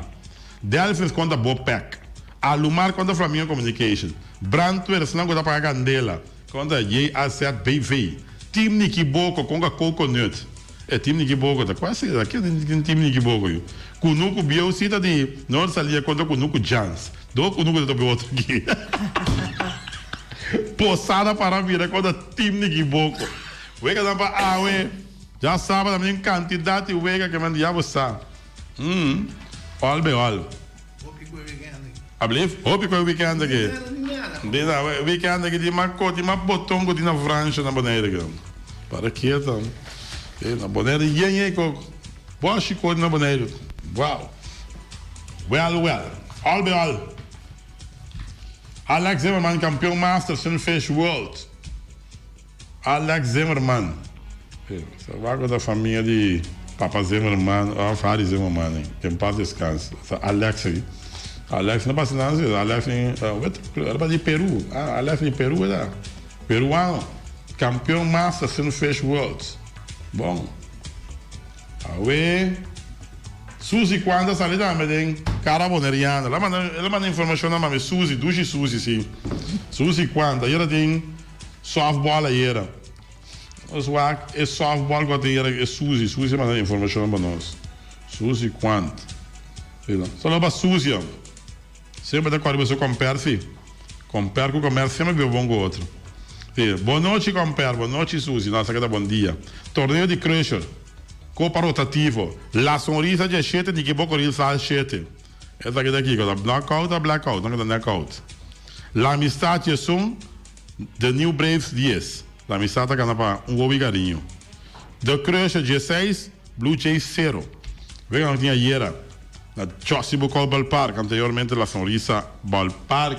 Delfins contra Bopec. Alumar contra Flamingo Communication. Brandweer esnan cu ta paga candela contra JAZBV. Team Nikiboko contra Coconut. E Team Nikiboko ta cual sera? Ken tin Team Nikiboko yu? Kunuku bieu si ta di Noord Salia kontra Kunuku Jans. Do kunuku ta topa e otro aki. Posada para bira kontra Team Nikiboko. Weganan pa awe. Dja saba tambe tin kantidat di wega ke men di ya bo sa. Umm. Ol be ol. Ablief? Hopi ku e weekend aki. Di na weekend aki tin mas ko, tin mas boton ku tin na Fransha na Bonaire aki. Para kieto. E na Bonaire yen yen ko. Boshi ko na Bonaire. Wow. Well well. Al be al. Alex Zimmerman kampeon Master Sunfish World. Alex Zimmerman. Sa wak ta famia di Papa Zimmerman of Harry Zimmerman que en paz descanse. Sa Alex aki. Alex no pasa nada si. Alex ni wet era di Peru. Ah Alex di Peru era. Peruano. Campeon Master Sunfish Worlds. Bon. Awe Suzy Cuanda sali tambe den Cara Boneriana. El a manda el a manda informacion na mami Suzy, dushi Suzy si. Suzy Cuanda ayera den Softball ayera. Nos wak e softball ku a tin ayera e Suzy. Suzy a manda informashon pa nos. Suzy Quant. Saludo pa Suzy. Semper ta kòrda bo su kòmper si. Kòmper ku kòmèr semper biba bon ku otro. Si. Bon nochi kòmper, bon nochi Suzy. No, esaki ta bon dia. Torneo di Crusher. Kopa rotativo. La Sonrisa dje shete, Niki Bokoril sal shete. Esaki ta kiko? Ta knockout of blackout? No, ta knockout. La Amistad dje sun. The New Braves dies, La Amistad ta gana pa un wobi cariño. The Crusher dieseis, Blue Jays sero. Wega nan tin ayera na Jossy Bucol Ballpark, anteriormente La Sonrisa Ballpark.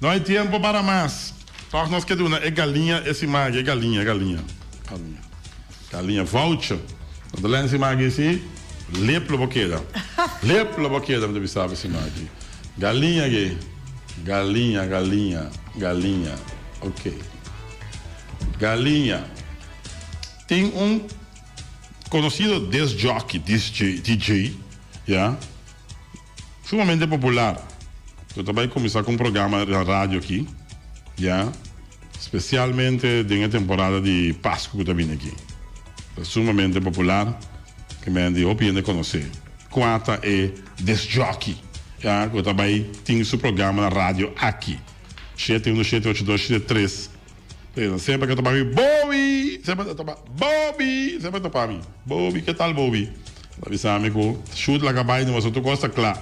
No hay tiempo para mas. Toch nos ke duna e galiña e siman aki, e galiña, e galiña, galiña, galiña, voucher. No ta lèn siman aki si, lep lo bo keda. Lep lo bo keda mi ta bisa bo siman aki. Galiña aki. Galiña, galiña, galiña, ok. Galiña. Tin un conocido disc jockey, disc DJ, ya, sumamente popular, cu ta bay cuminsa cu un programa na radio aki, ya, specialmente den e temporada di Pascu cu ta bini aki. Ta sumamente popular, cu men di hopi hende conoce. Cua ta e disc jockey ya cu ta bay tin su programa na radio aki? Shete uno shete ocho dos shete tres. Semper ke ta pa mi Bobi! Semper ta pa Bobi! Semper ta pa mi Bobi, ke tal Bobi? Ta bisa mi cu shoot laga bay numa so tur cos ta cla.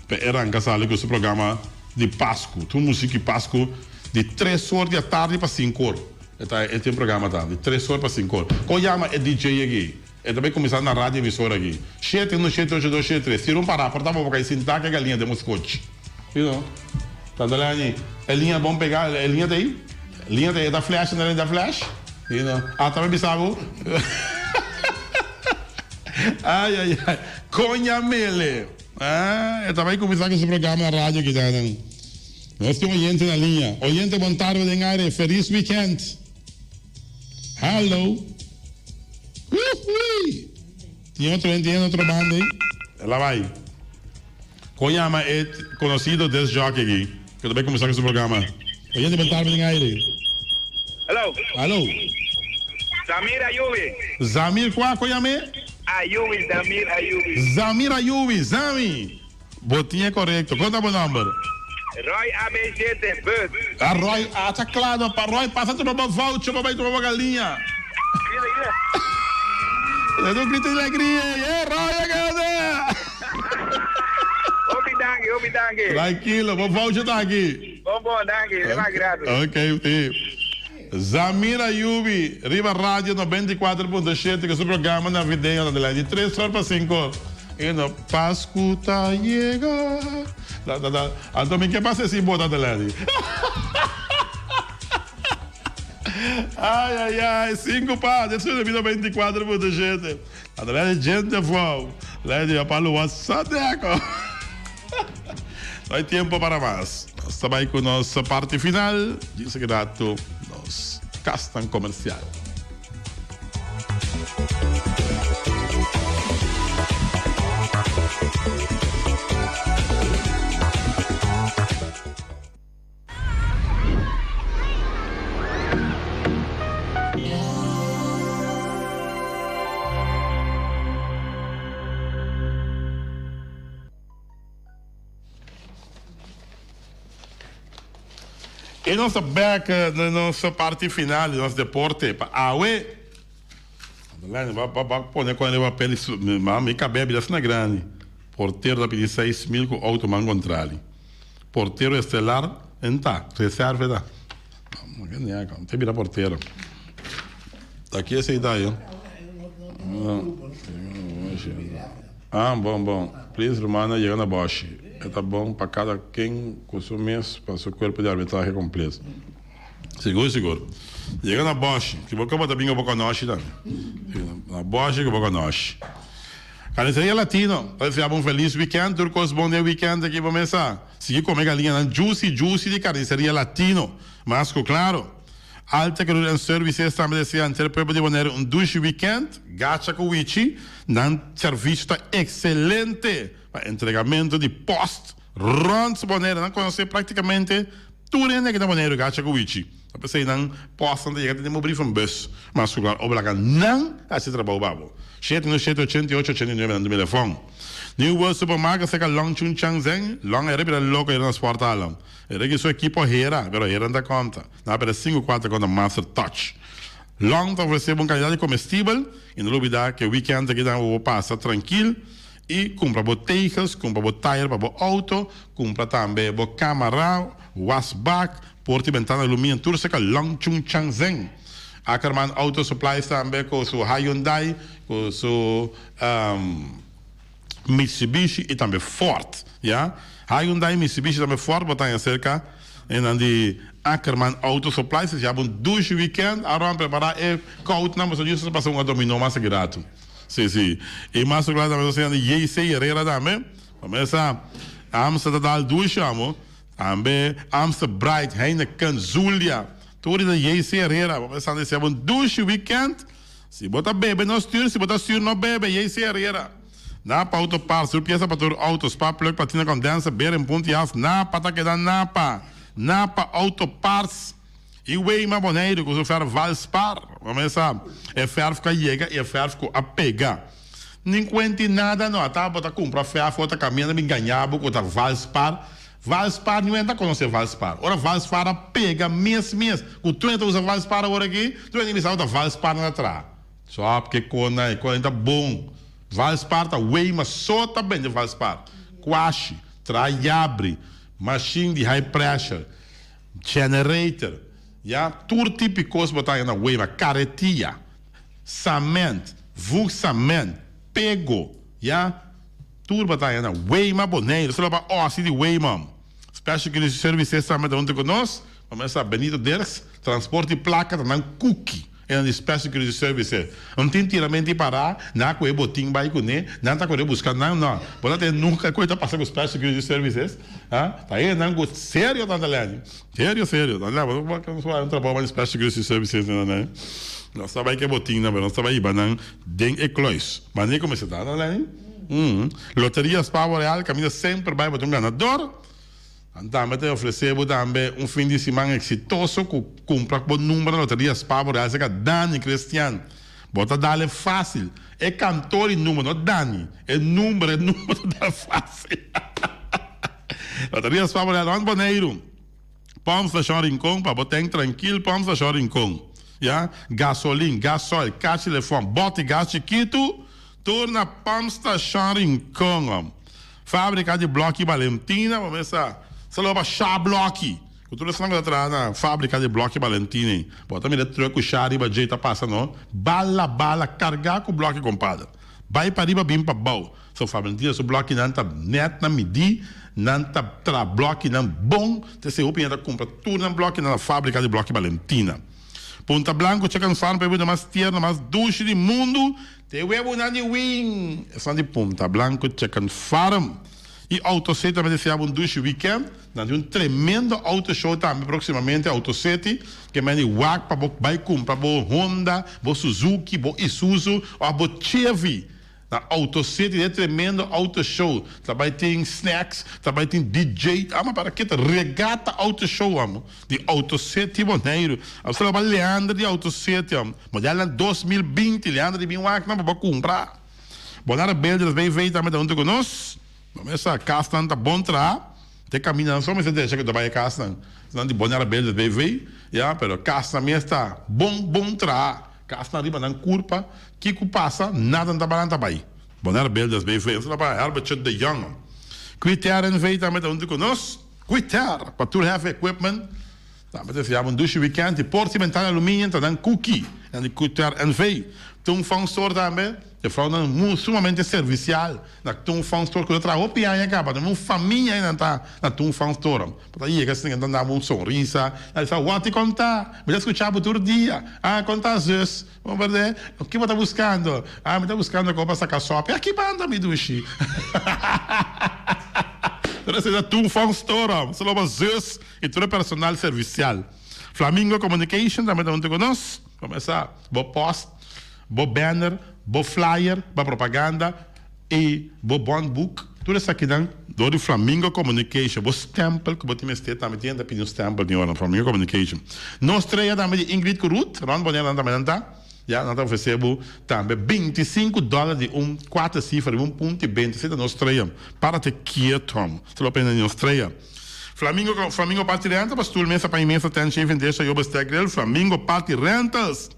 Pa e ranca sali cu su programa di Pascu. Tur music di Pascu di tres or di atardi pa cinco or. E ta e tin programa ta di tres or pa cinco or. Con yama e DJ aki? E ta bay cuminsa na radio emisora aki. Shete uno shete ocho dos shete tres. Tira un pará por ta bo cay sinta ke galiña den bo skochi. You know. Tanta lani e liña bon pega e liña ta ey. Liña ta ey e ta flash tanta lani ta flash. You know. Ata mi bisa bo. Ay ay ay. Coña mele. Ah e ta bay cuminsa cu su programa na radio aki nan. Nos tin oyente na liña. Oyente bon tarde den aire. Feliz weekend. Hallo. Uhuy. Tin otro hende tin otro banda ey. El a bay. Con yama e conocido disc jockey aki cu ta bay cuminsa cu su programa. Oyente bon tarde den aire. Hello. Hallo. Zamir Ayubi. Zamir cua? Con yam'e? Ayubi, Zamir Ayubi. Zamir Ayubi, Zami. Bo tin e korekto. Kon ta bo nòmber? Roy AB shete, bus. A Roy, a ta kla no pa Roy pasa tuma bo voucher pa bai tuma bo galiña. Grita, grita. Dando un grito di alegria. Ye Roy a gana! Hopi danki, hopi danki. Trankilo, bo voucher ta aki. Bon, bon, danki. E mas gratis. Ok, si. Zamira Yubi, riba Radio 94.7 ku su programa navideño na di tres or pa sinku or. E no Pascu ta yega. Da, da, da. Anto mi ke pasa si bota te ledi. Ai, ai, ai, sinku pa, despues di 94.7. Anto ledi gente fou. Ledi a palo wasadeko. No hay tiempo para mas. Nos ta bai ku nos parti final. Djis aki rato nos kasnan komersial. E nos ta bek na nos parti final di nos deporte pa awe. Adeline, ba ba ba pone con riba papel y ma mi cab'e a bira asina grandi. Portero ta pidi 6000 cu auto man contrali. Portero estelar en ta, reserve ta. No ke nea, te bira portero. Ta ki esey ta yo? Ah, bon, bon. Please rumannan yega na Boshi. E ta bon pa kada ken ku su mes pa su kuerpo di arbitrahe kompleto. Sigur, sigur. Yega na Boshi. Si bo kaba ta bin ku bo konoshi tambe. Na Boshi ku bo konoshi. Carniceria Latino ta desea bo un felis weekend. Tur kos bon den weekend aki bo mesa. Sigui kome galiñanan juicy juicy di Carniceria Latino. Mas ku klaro. Alta Career and Services tambe desea henter pueblo di Bonaire un dushi weekend. Gacha ku Wichi, nan servisio ta ekselente pa entregamento di post rond Bonaire. Nan konosé praktikamente tur hende aki na Bonaire, Gacha ku Wichi. Ta p'esei nan postnan ta yega te den bo brievenbus. Mas ku klar, oblaga nan hasi trabou pa bo. 7 1 7 88 89 nan telefòn. New World Supermarket serka Long Chun Chang Zeng, Long era bira loko era na Sporthallen. Era ki su ekipo hera, pero hera no ta konta. Nan a perde sinku kuater kontra Master Touch. Long ta ofresé bo un kantidat di komestibel i no lubidá ku e wikènt aki nan bo por pasa trankil i kumpra bo tegels, kumpra bo tayer pa bo outo, kumpra tambe bo kamara, wasbak, porta i bentana aluminio, tur esei ka Long Chung Chang Zeng. Ackerman Auto Supplies tambe ku su Hyundai, ku su. Mitsubishi y tambe Ford ya. Hyundai, Mitsubishi tambe Ford bo ta haña cerca enan di Ackerman Auto Supplies. Ya bo un dushi weekend Aaron prepara e koutnan pasobra Houston ta pasa un dominó mas aki ratu. Si si. Y mas claro tambe nos di JC Herrera tambe. Pa mesa Amstel ta dal dushi amo. Tambe Amstel Bright, Heineken, Zulia. Tur di JC Herrera. Bo mesa nan bo un dushi weekend. Si bo ta bebe no stuur, si bo ta stuur no bebe, JC Herrera. Napa Auto Parts, tur pieza pa tur auto, spark plug, platina condenser, bearing, punta y as, Napa ta keda Napa. Napa Auto Parts y Weima Boneiru cu su verf Valspar. Bo mesa e verf cu a yega y e verf cu a pega. Nin cuenti nada no, ata bo ta cumpra verf o ta caminda bin gaña bo cu ta Valspar. Valspar, niun ta conoce Valspar. Ora Valspar a pega mes mes, cu tur ta usa Valspar awor aki, tur hende bisa ta Valspar nan ta traha. Sop ke kona e kona ta bon. Valspar ta wey ma so ta bende Valspar. Kwashi, traha yabri, machine di high pressure, generator, ya, tur tipo kos bo ta haña na wey ma, karetia, cement, voegcement, pego, ya, tur bo ta haña na wey ma Boneiru. Solo pa osi di wey ma. Special Community Services tambe ta hunto ku nos. Bo mester sa Benito Dirks, transporte di plaka ta nan kuki. E nan di Special Security Services. No tin tiramento i pará, nan a kohe botin bai kuné, nan ta kore buska nan, no. Bo ta tende nunka ku e ta pasa ku Special Security Services, ha? Ta e nan ku serio tanta lèni. Serio, serio. Tanta lèni, bo ta bo un trabou bai Special Security Services nan nan. Nos ta bai ku e botin nan, pero nos ta bai hiba nan den e kluis. Manera ku mester ta, tanta lèni. Loteria Spavo Real kaminda semper bai bo ta un ganador. Nan tambe ta ofresé bo tambe un fin di siman eksitoso ku kumpra ku bo number na loteria Spa Boreal serka Dani Christian. Bo ta dal e fásil. E kantor di number, no Dani. E number, e number ta dal fásil. Loteria Spa Boreal rònt Boneiru. Pòmp Stashon Rincon pa bo tèn trankil Pòmp Stashon Rincon. Ya, gasolin, gasoil, kashi telefòn, bòt di gas chikitu, tur na Pòmp Stashon Rincon. Fábrika di blòki Balentina, bo mester sa lo pa sha blòki. Ku tur esnan ku ta traha na fábrika di blòki Balentina ei. Bo ta mira e trùk ku sha riba dje ta pasa no. Bala bala kargá ku blòki kompadre. Bai pariba bin pabou. So Valentina su blòkinan ta nèt na midí, nan ta traha blòkinan bon. Ta esei hopi hende ta kumpra tur nan blòkinan na fábrika di blòki Balentina. Punta Blanco Chicken Farm pa e bida mas tierno, mas dushi di mundu. Te webonan di win! Esnan di Punta Blanco Chicken Farm y Auto City tambe desea bo un dushi weekend. Nan tin un tremendo auto show tambe proximamente Auto City ke men di wak pa bo bay cumpra bo Honda, bo Suzuki, bo Isuzu of bo Chevy. Na Auto City e tremendo auto show ta bay tin snacks, ta bay tin DJ, amo para ke ta regata auto show amo di Auto City Boneiru. Amo sa loba Leander di Auto City amo. Modelnan 2020 Leander di bin wak nan pa bo kumpra. Bonaire Builders BV tambe ta hunto ku nos. Bo mester sa kasnan ta bon traha. Te kaminda nan so mester derecha ku ta bai e kasnan. Esnan di Bonaire Builders BV, ya, pero kasnan mes ta bon bon traha. Kasnan riba nan kurpa, kiko pasa, nada no ta balanta bai. Bonaire Builders BV, nos ta pa Herbert Chut de Jong. Quitair NV tambe ta huntu ku nos. Quitair, pa tur heavy equipment. Tambe ta deseá un dushi weekend i por simentá aluminium ta nan kuki nan di Quitair NV. Tung Fong Store tambe, e vrouwnan mu sumamente servicial na Tung Fong Store ku ta traha hopi aña kaba, ta un famia nan ta na Tung Fong Store. Bo ta yega asina nan ta dabo un sonrisa, nan bisa wòt i konta, mi ta skucha bo tur dia, ah konta zus, bo berde, ki bo ta buskando? Ah mi ta buskando kon pa saka sòpi, aki banda mi dushi. Pero esei ta Tung Fong Store, solo bo zus. I tur e personal servisial. Flamingo Communication tambe ta huntu ku nos. Kumesa bo post, bo banner, bo flyer pa propaganda i bo bondboek. Tur esakinan dor di Flamingo Communication. Bo stempel ku bo tin mester tambe tin hende ta pidi un stempel tin ora na Flamingo Communication. Nos trea tambe di Ingrid ku Ruth rond Bonaire nan tambe nan ta. Ya nan ta ofresé bo tambe 25 dòler di un kuater sifra riba un punto i benta. Esei ta nos trea. Párate kieto. Solo pena di nos trea. Flamingo Flamingo Party Rentals pa stoel, mesa, paña mesa, tent, shaving dish, ayo bestek, grill. Flamingo Party Rentals!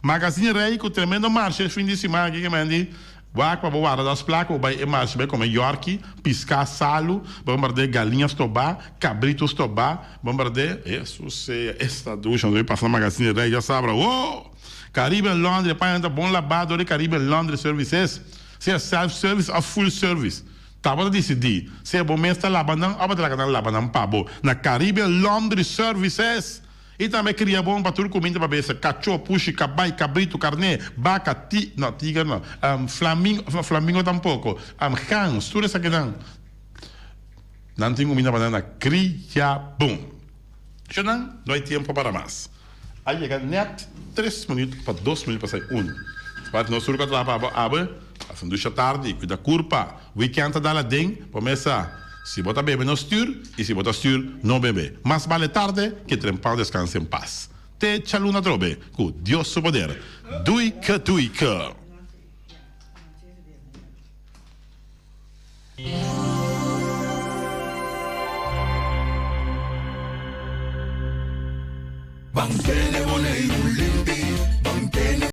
Magazine Rey ku tremendo marshe fin di siman aki ke men di wak pa bo warda das plaka bo bai e marshe bai kome yorki, piská, salu, bo bard'é galiña stobá, kabritu stobá, bo bard'é, Hesus sea esta dushi nos bai pasa na Magazine Rey djasabra woo! Caribbean Laundry e pañanan ta bon labá dor di Caribbean Laundry Services, sea self service òf full service. Tabata disidí sea bo mes ta laba nan òf bo ta laga nan laba nan pa bo na Caribbean Laundry Services. I tambe kria bon pa tur kuminda pa besa, kachó, pushi, kabai, kabritu, karné, baka, ti, no, tiger no, flamingo, no, flamingo tampoko, gans, tur esakinan. Nan tin kuminda pa nan na Kria Bon. Shownan, no hay tiempo para mas. A yega net tres minuut pa dos minuut pasai unu. Parti nos tur ku a traha pa abo awe, hasi un dusha tardi, kuida kurpa. Weekend ta dal aden, bo mes sa, si bo ta bebe no stuur i si bo ta stuur no bebe. Mas bale tarde ke trempan deskansa en pas. Te djaluna atrobe ku Dios su poder. Duike duike.